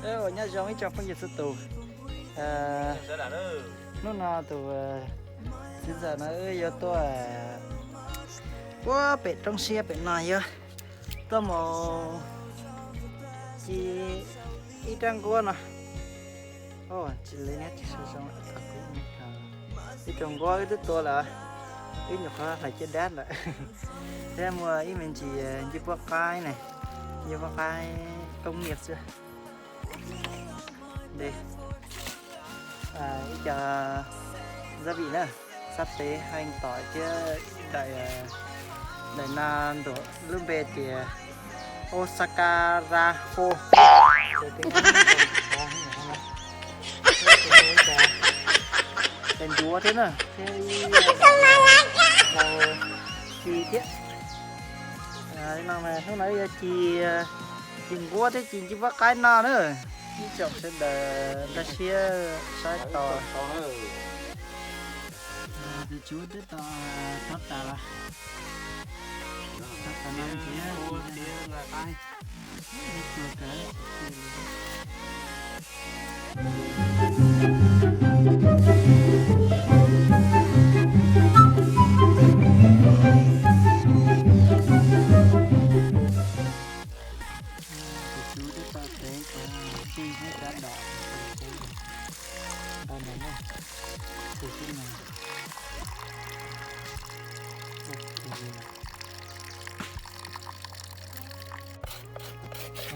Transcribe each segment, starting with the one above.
Nyob zoo ib tsoom phooj ywg txhua tus. Hnub no tus txiv ntxawm no wb yuav tuaj puag pem roob siab pem no, yuav tuaj mus ci ib rab nquab no. Tsis li, tsis zoo, ib rab nquab wb twb tua lawm, wb nyuam qhuav hlais caj dab lawm. Thiab muaj ib me ntsis ncej puab qaib ne, ncej puab qaib koob nias xwb. Ib co gia vị na, sab peb haj yeej tau thiab. Daim, daim no ntuas lub npe tias Osaka Raho. Daim ncuav thiab na, thiab ib daim npau si thiab. Hnub no wb yuav ci, ci nquab thiab ci ncej puab qaib no na. Ib tsoom sawv daws nkag siab saib tos. Tus tswv twb tau thov tas los, thov tas no nrhiav tua kawg. Tus tswv twb tau tev tij thiab rab dom, ntawm no, tus xib no. Tus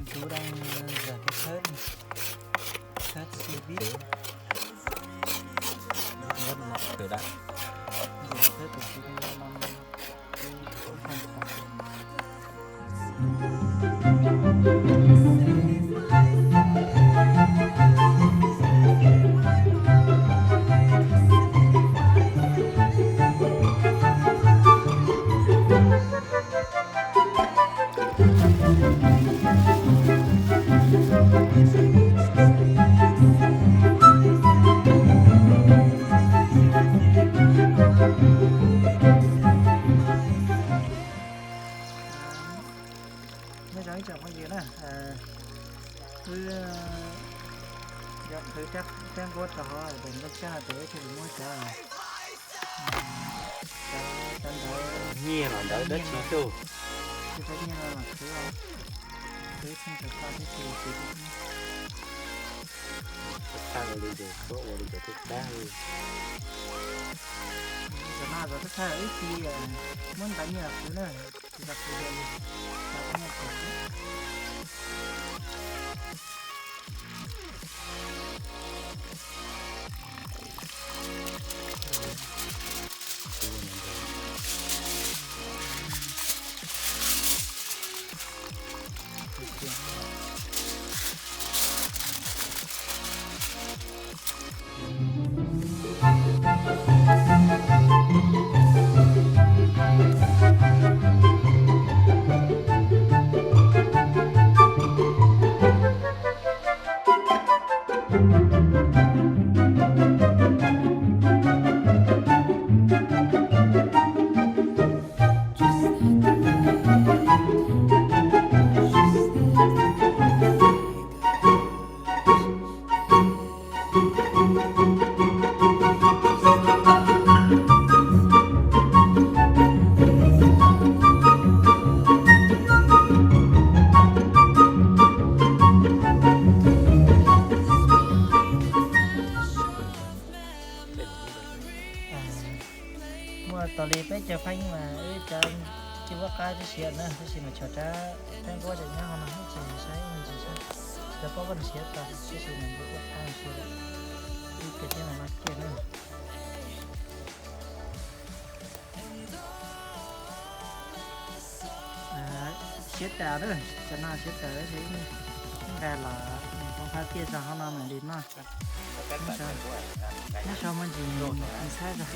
tswv đang giở cái thớt này. Thớt xì vít. Giở thớt của chị đang lo lắng. Nyob zoo ib tsoom phooj ywg na, wb yuav qhwv rab nquab rau hauv daim nplooj tsab no ces wb thiaj li muab cov, cov, cov ntawd, nyiaj los ntawd dab tsi tuaj, cov nyiaj no los qhwv, qhwv tsheej cov paj thiab ces, ces thaij ua li ces tsuab ua li cov tib tab li. Cov no cov tib thaij ib txhis muab nqa nyiaj los qhwv na, tsis tau qhwv li, cov nyiaj qhwv xwb. Muaj tau li peb caug feeb mas wb cov ncej puab qaib twb siav na, tab sis mas tshuav rab, rab nquab ces nyob hauv no, ib txhis saib, ib txhis saib, tsis tau paub koj nws siav tau, tab sis mas ncej puab qaib siav lawm. Ib co thiab mas no kiag na. Siav tas na, cov no siav tas ces nqa los pov phaj tiaj zog hauv no mam li noj. Nyob sau me ntsis ntxhab zog,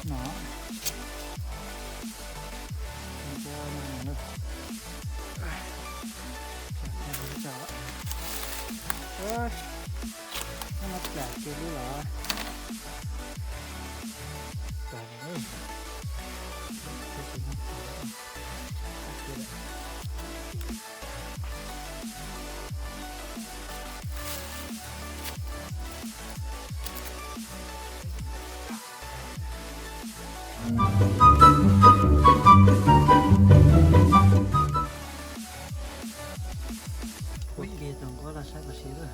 no. Nyob no plam kiag li los. Ua ke tus nquab los saib tam sim lawm.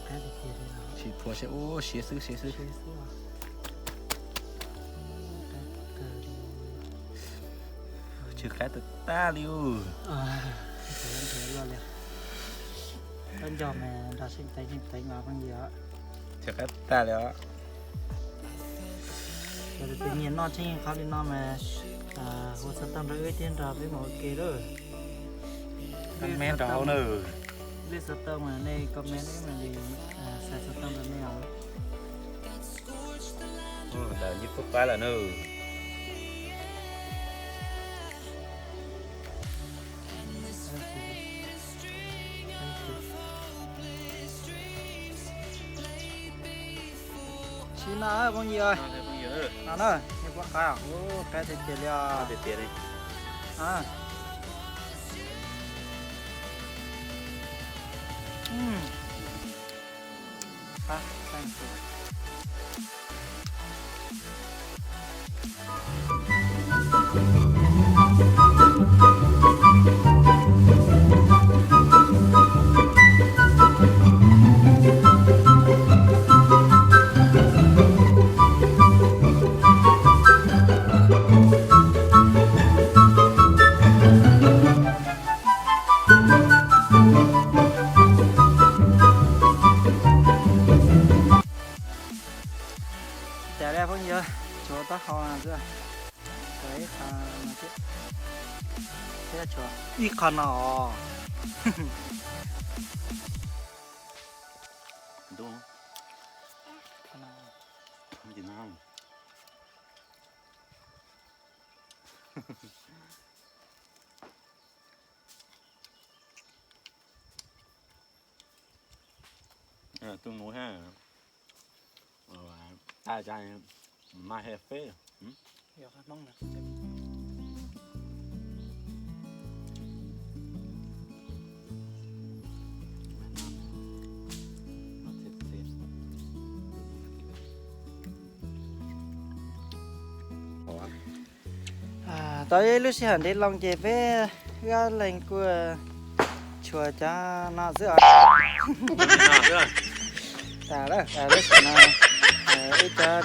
Qab tiag tiag li os. Tsis phua seb, ub, siav xwb, siav xwb. Siav xwb os. Qab kawg li. Tsw qab tag tag li ub. Nrhiav los li. Koj nco mas nrog seej teev seej teev os phooj ywg os. Tsw qab tag li os. Yog tias nyiam noj tseem qhov li no mas hu xov tooj rau wb thiab nrog peb mus ua ke lauj. Comment rau hauv na. Lej xov tooj mas nej comment wb mam li xa xov tooj rau nej os. Ntawm Nyiaj Pub Pab lawm na. Sim no phooj ywg, no na, Nyiaj Pub Pab, qab tiag tiag li os. Cas li phooj ywg, tshuav taub hau no xwb. Tshuav ib qho no thiab. Thiab tshuav ib qho no os. Tus nus ha, ta ca mas he feb. Tau ib lub sij hawm ntev loo ces peb ob leeg kuj tshuav cov no xwb os. Tas lawm, lub sij hawm no wb cov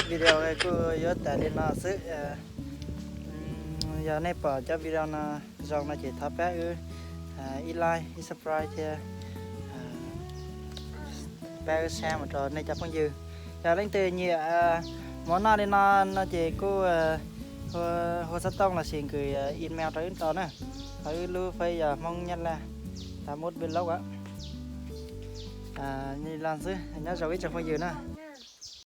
video kuj yuav tas li no xwb. Yog nej pom cov video no zoo no ces thov pab wb ib like, ib subscribe thiab pab wb share mus rau nej cov phooj ywg. Yog leej twg nyiam mov noj li no no ces kuj hu xov tooj lossis nqus email rau wb tau na. Wb lub fej yog Hmoob Nyab Laj, ta mub vlog. Li no xwb, nyob zoo ib tsoom phooj ywg na.